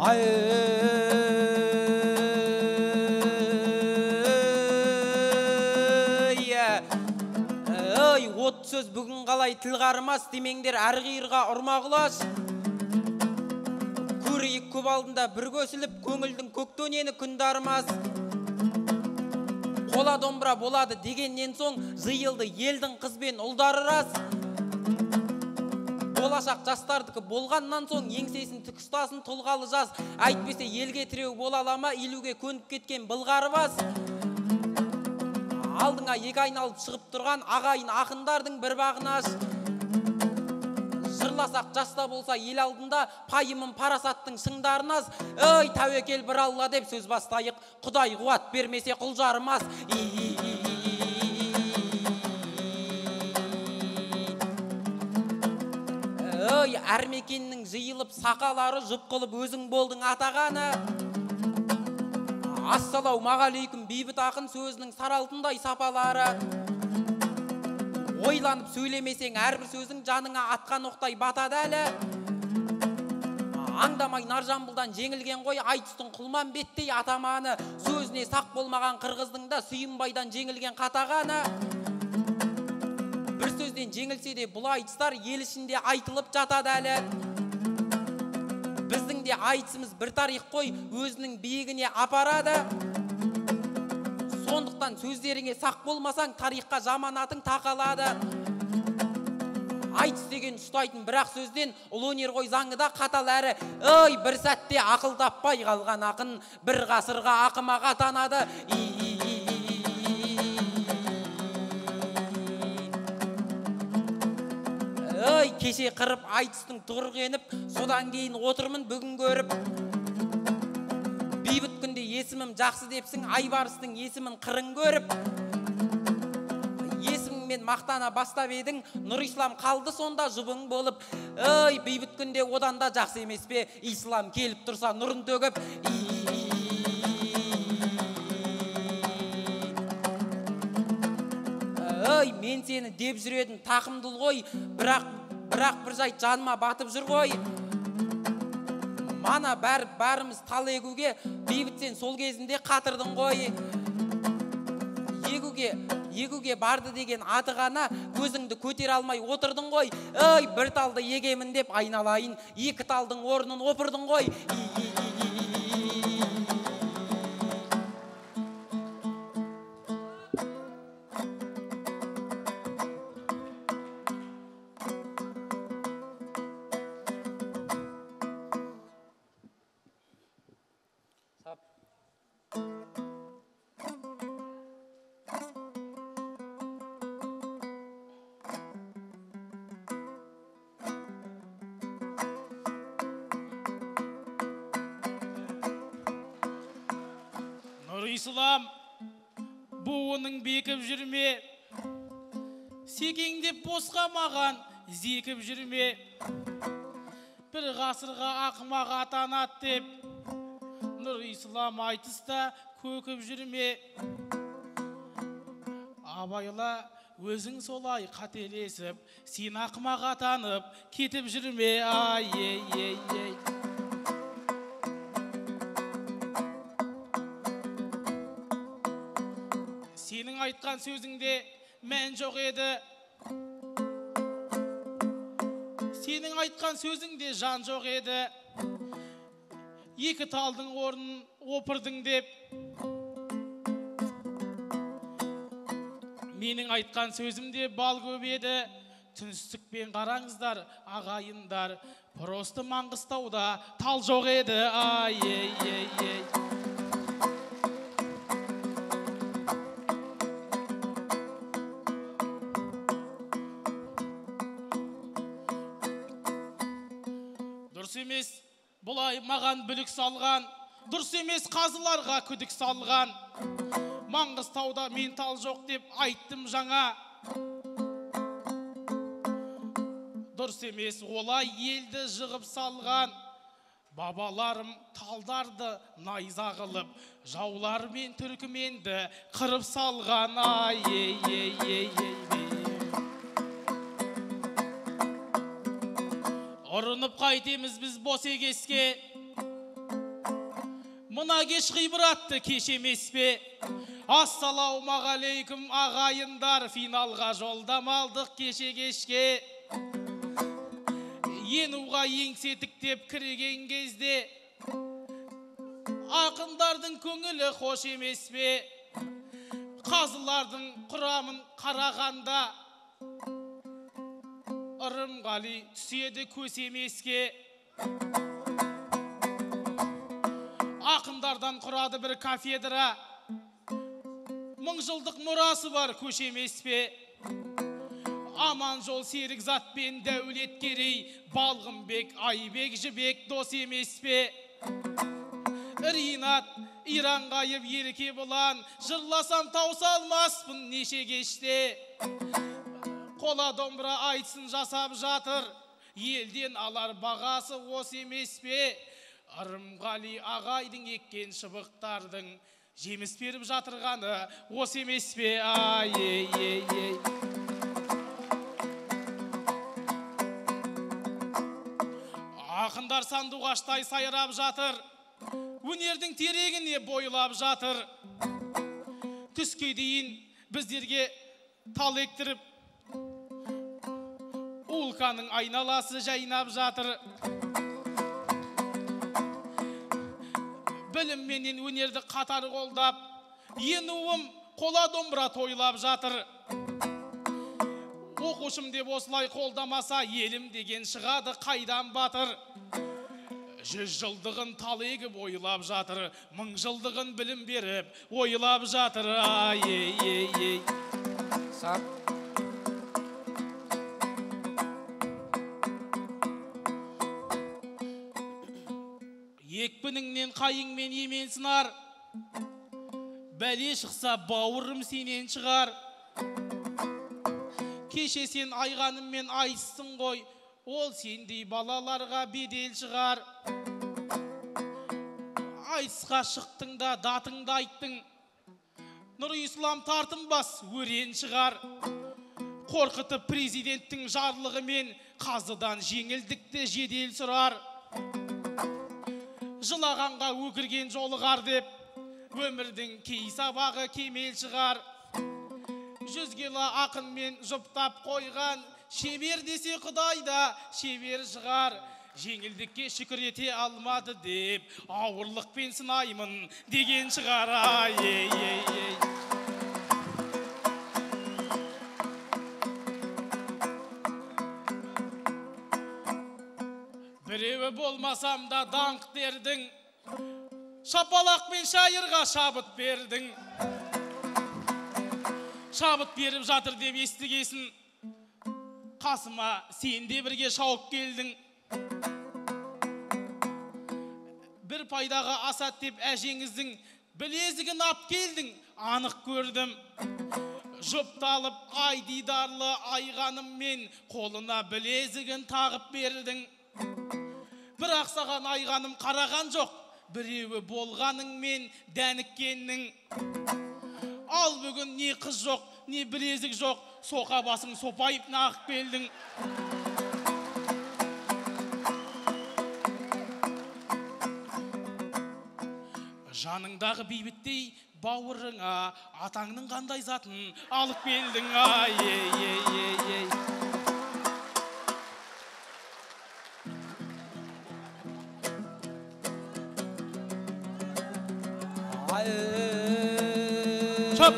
Ай, от сөз бүгін қалай тіл қарымас демеңдер, әр қиырға ұрма құлаш. Көрейік көп алдында бір көсіліп, көңілдің көк дөнені күн дарымас. Қола домбыра болады дегеннен соң жиылды елдің қыз бен ұлдары рас. Болашақ жастардікі болғаннан соң еңсесін тік ұстасын тұлғалы жас. Әйтпесе елге тіреу бола ала ма, илеуге көніп кеткен былғары бас. Алдыңа екі айналып шығып тұрған ағайын ақындардың бір бағын аш. Жырласақ жаста болса ел алдында пайымын парасаттың шыңдарын аз. Ой, тәуекел бір Алла деп сөз бастайық, Құдай қуат бермесе құл жарымас. Ой, әр мекеннің жиылып сақалары жұп қылып өзің болдың атағаны. Ассалаумағалейкум бейбіт ақын сөзінің саралтындай сапалары. Ойланып сөйлемесең әрбір сөзің жаныңа атқан оқтай батады әлі. Аңдамай Наржамбылдан жеңілген қой айтыстың Құлмамбеттей атаманы. Сөзіне сақ болмаған қырғыздың да Сүйінбайдан жеңілген қатағаны. Бір сөзден жеңілсе де бұл айтыстар ел ішінде айтылып жатады әлі. Біздің де айтысымыз бір тарих қой, өзінің биігіне апарады. Сондықтан сөздеріңе сақ болмасаң, тарихқа жаман атың тақалады. Айтыс деген ұстайтын бірақ сөзден ұлы өнер ғой заңы да қатал әрі. Ой, бір сәтте ақыл таппай қалған ақын бір ғасырға ақымақ атанады. Ой, кеше қырып айтыстың тұғыры еніп, содан кейін отырмын бүгін көріп. Бейбіт күнде есімім жақсы депсің, Айбарыстың есімін қырын көріп. Есіміңмен мақтана бастап едің, Нұрислам қалды сонда жұбың болып. Ой, бейбіт күнде одан да жақсы емес пе, Ислам келіп тұрса нұрын төгіп. Ой, мен сені деп жүр едім, тақымдыл ғой, бірақ бір жайт жаныма батып жүр ғой. Мана бәріміз тал егуге, бейбіт сен сол кезінде қатырдың ғой. Егуге барды деген аты ғана өзіңді көтере алмай отырдың ғой. Ой, бір талды егемін деп айналайын, екі талдың орнын опырдың ғой. Нұрислам, буының бекіп жүрме, секеңдеп босқа маған зекіп жүрме. Бір ғасырға ақымақ атанат деп, Нұрислам айтыста көкіп жүрме. Абайла, өзің солай қателесіп, сен ақымақ атанып кетіп жүрме. Ай, ей, ей, ей. Сенің айтқан сөзіңде мән жоқ еді, сенің айтқан сөзіңде жан жоқ еді. Екі талдың орнын опырдың деп, менің айтқан сөзімде бал көп еді. Түнстікпен қараңыздар, ағайындар, просто Маңғыстауда тал жоқ еді. Ай, ей, ей, ей. Дұрыс емес бұлай маған бүлік салған, дұрыс емес қазыларға күдік салған. Маңғыстауда мен тал жоқ деп айттым жаңа. Дұрыс емес олай елді жығып салған. Бабаларым талдарды найза қылып, жаулар мен түркіменді қырып салған. Ай, ей, ей, ей, ей. Ұрынып қайтеміз біз бос егеске, Мына кеш ғибратты кеш емес пе? Ассалаумағалейкум, ағайындар, финалға жолдама алдық кеше кешке. Енуға еңсе тіктеп кірген кезде ақындардың көңілі хош емес пе? Қазылардың құрамын қарағанда Ырымғали түседі көз емеске. Ақындардан құрады бір кафедра, мың жылдық мұрасы бар көш емес пе? Аманжол Серікзат пен Дәулеткерей, Балғынбек, Айбек, Жібек дос емес пе? Ринат, Иранғайып, Еркебұлан, жырласам тауса алмаспын неше кеште. Қола домбыра айтсын жасап жатыр, елден алар бағасы осы емес пе? Ырымғали ағайдың еккен шыбықтардың жеміс беріп жатырғаны осы емес пе? Ай, ей, ей, ей. Ақындар сандуғаштай сайрап жатыр, өнердің терегіне бойлап жатыр. Түске дейін біздерге тал ектіріп, Улканың айналасы жайнап жатыр. Білім менен өнерді қатар қолдап, енуім қола домбыра тойлап жатыр. Оқушым деп осылай қолдамаса, елім деген шығады қайдан батыр. 100 жылдығын тал егіп ойлап жатыр, 1000 жылдығын білім беріп ойлап жатыр. Ай, ей, ей, ей. Сап. Екпініңнен қайыңмен емен сынар, бәле шықса бауырым сенен шығар. Кеше сен айғаныммен айтсың ғой, ол сендей балаларға бедел шығар. Айтысқа шықтың да датыңды айттың, Нұрислам тартынбас өрен шығар. Қорқытып президенттің жарлығымен қазыдан жеңілдікті жедел сұрар. Жылағанға өкірген жолығар деп, өмірдің кей сабағы кемел шығар. 100 кило ақынмен жұптап қойған, шебер десе Құдай да шебер шығар. Жеңілдікке шүкір ете алмады деп, ауырлықпен сынаймын деген шығар. Ай, ей, ей, ей. Біреуі болмасам да даңқ дердің, шапалақпен шайырға шабыт бердің. Шабыт беріп жатыр деп естігесін, қасыма сен де бірге шауып келдің. Бір пайдаға асат деп әжеңіздің білезігін ап келдің, анық көрдім. Жұпталып ай дидарлы айғаныммен қолына білезігін тағып бердің. Бірақ саған айғаным қараған жоқ, біреуі болғаныңмен дәніккеннің. Ал бүгін не қыз жоқ, не білезік жоқ, соқа басың сопайып нағып келдің. Жаныңдағы бейбіттей бауырыңа атаңның қандай затын алып келдің. Ай, ей, ей, ей, ей. Шап!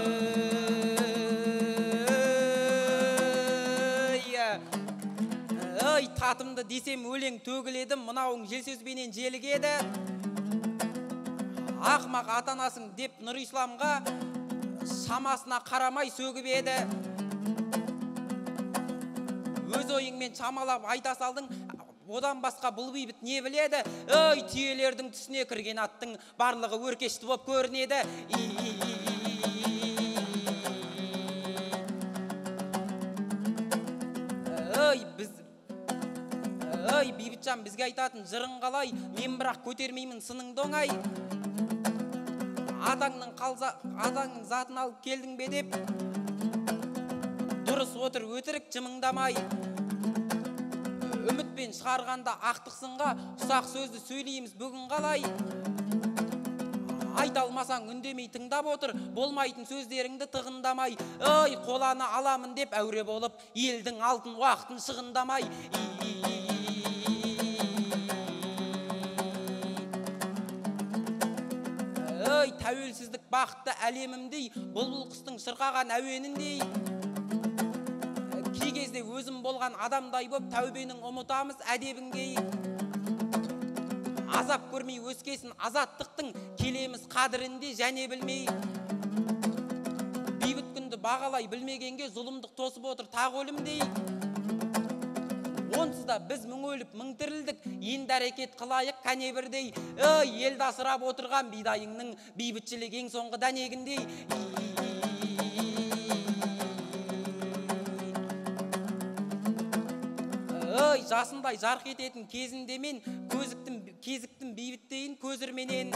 Ай, татымды десем өлең төгіледі, мынауың жел сөзбенен желігеді. Ақмақ ата-анасың деп Нұрисламға шамасына қарамай сөгіп еді. Өз ойыңмен шамалап айта салдың, одан басқа бұл бейбіт не біледі? Ой, түйелердің түсіне кірген аттың барлығы өркешті боп көрінеді. Ой, біз Ой, Бейбітжан, бізге айтатын жырың қалай? Мен бірақ көтермеймін сыныңды оңай. Атаңның затын алып келдің бе деп, дұрыс отыр өтірік жымыңдамай. Үмітпен шығарғанда ақтық сынға, ұсақ сөзді сөйлейміз бүгін қалай? Айта алмасаң үндемей тыңдап отыр, болмайтын сөздеріңді тығындамай. Ой, қоланы аламын деп әуре болып, елдің алтын уақытын шығындамай. Ой, тәуелсіздік бақытты әлемімдей, бұлбұл құстың шырқаған әуеніндей. Кей кезде өзім болған адамдай боп, тәубенің ұмытамыз әдебіңдей. Азап көрмей өскесін азаттықтың, келеміз қадірінде және білмей. Бейбіт күнді бағалай білмегенге зұлымдық тосып отыр тағы өлімдей. Онсыз да біз мың өліп, мың тірілдік, енді әрекет қылайық кәне бірдей. Ой, елді асырап отырған бидайыңның бейбітшілік ең соңғы дәнегіндей. Ой, жасындай жарқ ететін кезінде мен кезіктім бейбіттейін көзірменен.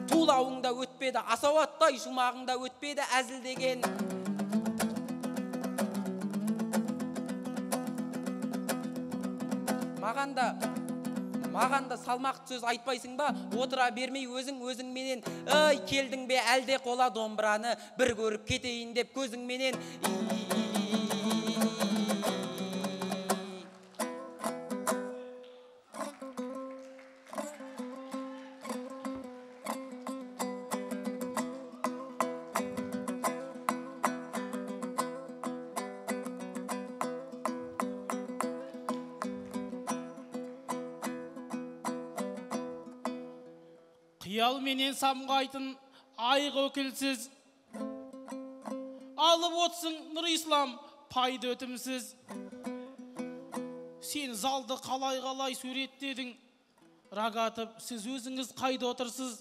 Тулауың да өтпеді, асау аттай шумағың да өтпеді әзілдеген. Маған да салмақты сөз айтпайсың ба, отыра бермей өзің өзіңменен. Ой, келдің бе әлде қола домбыраны бір көріп кетейін деп көзіңменен. Қиялменен самғайтын айғы өкілсіз, алып отырсың Нұрислам пайда өтімсіз. Сен залды қалай-қалай суреттедің, Рагатов, сіз өзіңіз қайда отырсыз?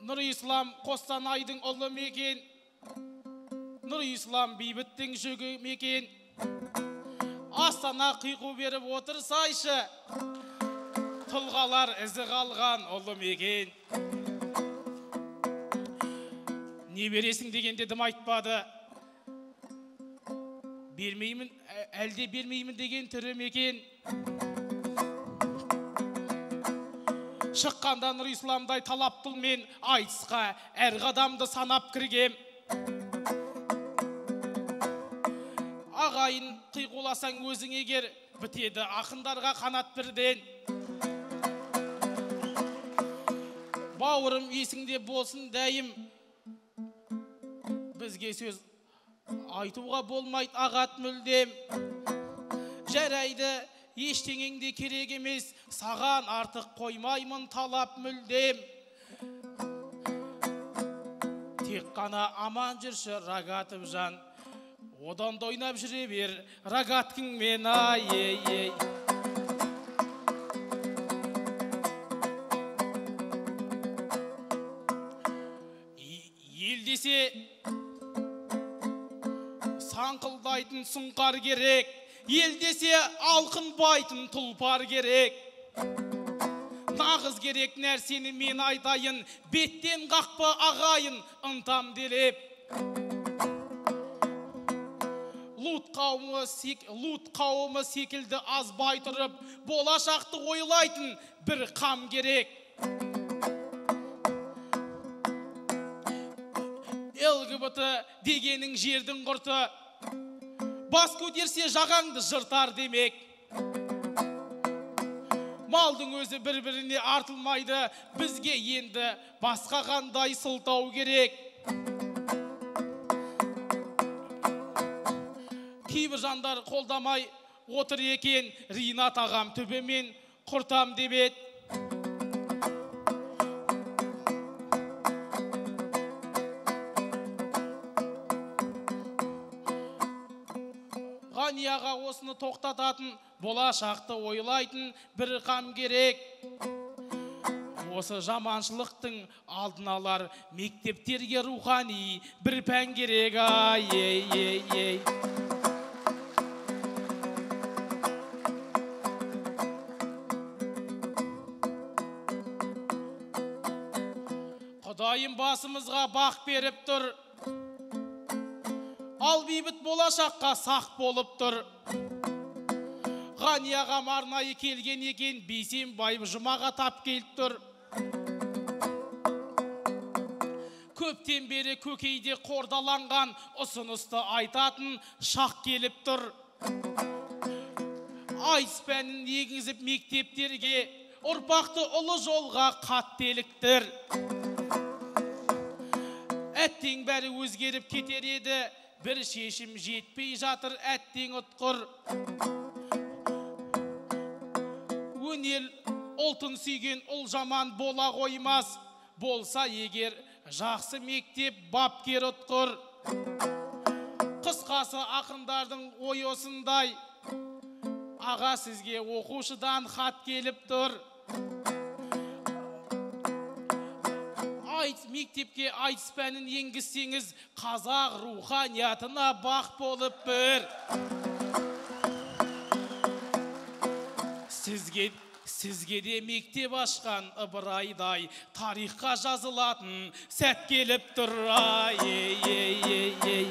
Нұрислам Қостанайдың ұлы мекен, Нұрислам бейбіттің жүгі мекен. Астана қиқу беріп отырсайшы, тұлғалар ізі қалған ұлы мекен. Не бересің дегенде дым айтпады, бермеймін, әлде бермеймін деген түрі мекен. Шыққанда Нұрисламдай талаптылмен айтысқа әр қадамды санап кіргем. Ағайын қиқуласаң өзің егер, бітеді ақындарға қанат бірден. Бауырым есіңде болсын дәйім, бізге сөз айтуға болмайды ағат мүлдем. Жарайды, ештеңең де керек емес, саған артық қоймаймын талап мүлдем. Тек қана аман жүрші Рагатов жан, одан да ойнап жүре бер рогаткіңмен, ай ей ей. Ел десе саңқылдайтын сұңқар керек, ел десе алқынбайтын тұлпар керек. Нағыз керек нәрсені мен айтайын, беттен қақпа ағайын ынтам делеп. Лут қауымы секілді азбай тұрып, болашақты ойлайтын бір қам керек. ЛГБТ дегенің жердің құрты, бас көтерсе жағаңды жыртар демек. Малдың өзі бір-біріне артылмайды, бізге енді басқа қандай сылтау керек. Кейбір жандар қолдамай отыр екен, Ринат ағам түбімен құртам деп еді. Ғани аға осыны тоқтататын, болашақты ойлайтын бір қам керек. Осы жаманшылықтың алдын алар мектептерге рухани бір пән керек. Ай ей ей ей. Құдайым басымызға бақ беріп тұр, ал бейбіт болашаққа сақ болып тұр. Ғани ағам арнайы келген екен, Бейсенбаев жұмаға тап келіп тұр. Көптен бері көкейде қордаланған ұсынысты айтатын шақ келіп тұр. Айтыс пәнін енгізіп мектептерге, ұрпақты ұлы жолға қатты еліктір. Әттең бәрі өзгеріп кетер еді, бір шешім жетпей жатыр, әттең ұтқыр. Өнер ұлтын сүйген ұл жаман бола қоймас, болса егер жақсы мектеп бапкер ұтқыр. Қысқасы ақындардың ойы осындай. Аға, сізге оқушыдан хат келіп тұр. Мектепке айтыс пәнін енгізсеңіз, қазақ руханиятына бақ болып бір. Сізге де мектеп ашқан Ыбырайдай тарихқа жазылатын сәт келіп тұр. Ай, ей, ей, ей, ей.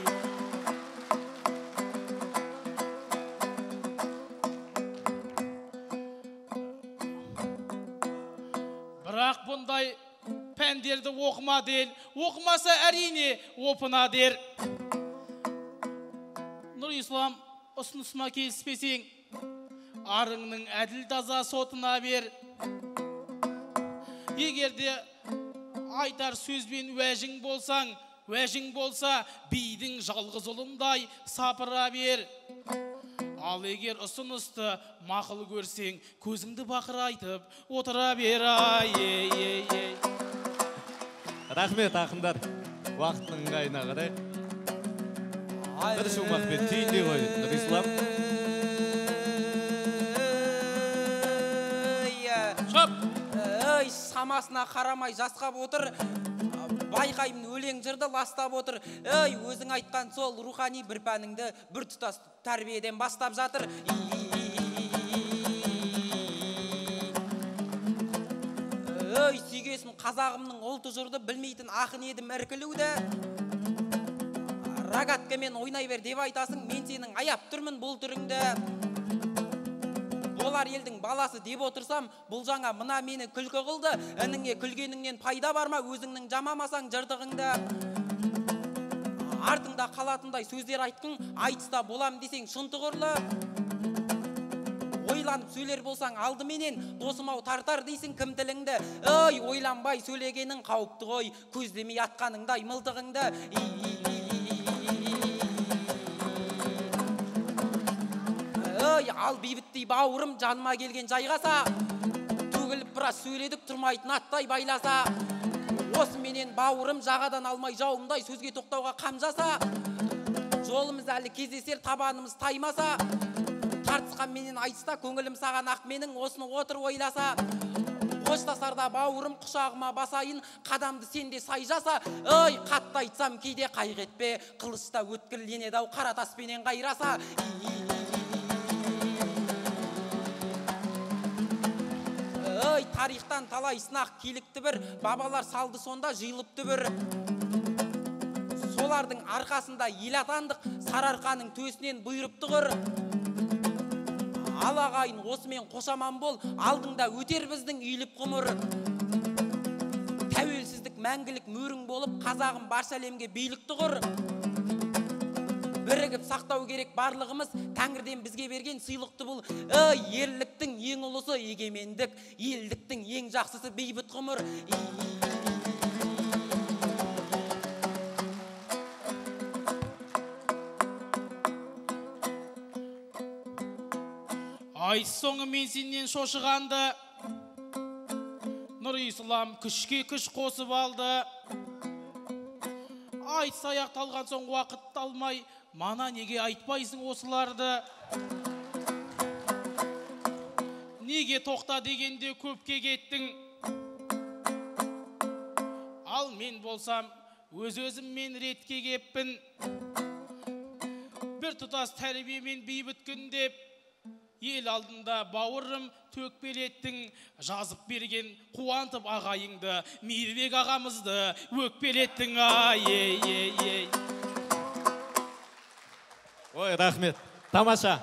Бірақ бұндай пәндерді оқыма дел, оқымаса әрине опына дер. Нұрислам, ұсынысыма келіспесең, арыңның әділ таза сотына бер. Егер де айтар сөзбен уәжің болсаң, уәжің болса, бидің жалғыз ұлындай сапыра бер. Ал егер ұсынысты мақұл көрсең, көзіңді бақырайтып отыра бер. Ай, ей, ей, ей. Рахмет, ақындар. Уақыттың ыңғайына қарай бір шумақпен түйіндей ғой, Нұрислам. Шап! Ей, шамасына қарамай жасқап отыр, байқаймын өлең жырды ластап отыр. Ей, өзің айтқан сол рухани бір пәніңді бір тұтас тәрбиеден бастап жатыр. Ей, сүйгесін қазағымның ұлты жырды білмейтін ақын едім іркілуді. Рогаткамен ойнай бер деп айтасың, мен сенің аяп тұрмын бұл түріңді. Болар елдің баласы деп отырсам, бұл жаңа мына мені күлкі қылды. Ініңе күлгеніңнен пайда бар ма, өзіңнің жамамасаң жыртығыңды. Артыңда қалатындай сөздер айтқың, айтыста болам десең шын тұғырлы. Ойланып сөйлер болсаң алдыменен, досым ау тартар дейсің кім тіліңді. Ей, ойланбай сөйлегенің қауіпті ғой, көздемей атқаныңдай мылтығыңды. Ей, ал бейбіттей бауырым жаныма келген жайғаса, төгіліп біраз сөйледік тұрмайтын аттай байласа. Осыменен бауырым жағадан алмай жауымдай сөзге тоқтауға қам жаса. Жолымыз әлі кездесер табанымыз таймаса, тартысқан менен айтыста көңілім саған ақ менің, осыны отыр ойласа. Қоштасарда бауырым құшағыма басайын, қадамды сен де сай жаса. Ей, қатты айтсам кейде қайғы етпе, қылышта өткірленеді ау қара таспенен қайраса. Ей, тарихтан талай сынақ килікті бір, бабалар салды сонда жиылып түбір. Солардың арқасында ел атандық, Сарыарқаның төсінен бұйырып тұғыр. Ал ағайын, осымен қошаман бол, алдыңда өтер біздің үйіліп ғұмыр. Тәуелсіздік мәңгілік мөрің болып, қазағым барша әлемге билік тұғыр. Бірігіп сақтау керек барлығымыз, тәңірден бізге берген сыйлықты бұл. Ей, ерліктің ең ұлысы егемендік, елдіктің ең жақсысы бейбіт ғұмыр. Айтыс соңы мен сенен шошығанды, Нұрислам күшке күш қосып алды. Айтыс аяқталған соң уақыт алмай, мана неге айтпайсың осыларды? Неге тоқта дегенде көпке кеттің? Ал мен болсам, өз-өзіммен ретке кеппін. Бір тұтас тәрбиемен бейбіт күн деп, ел алдында бауырым төкпелеттің, жазып берген қуантып ағайыңды, Мейірбек ағамызды өкпелеттің. Ай, ей, ей, ей. Ой, рахмет. Тамаша.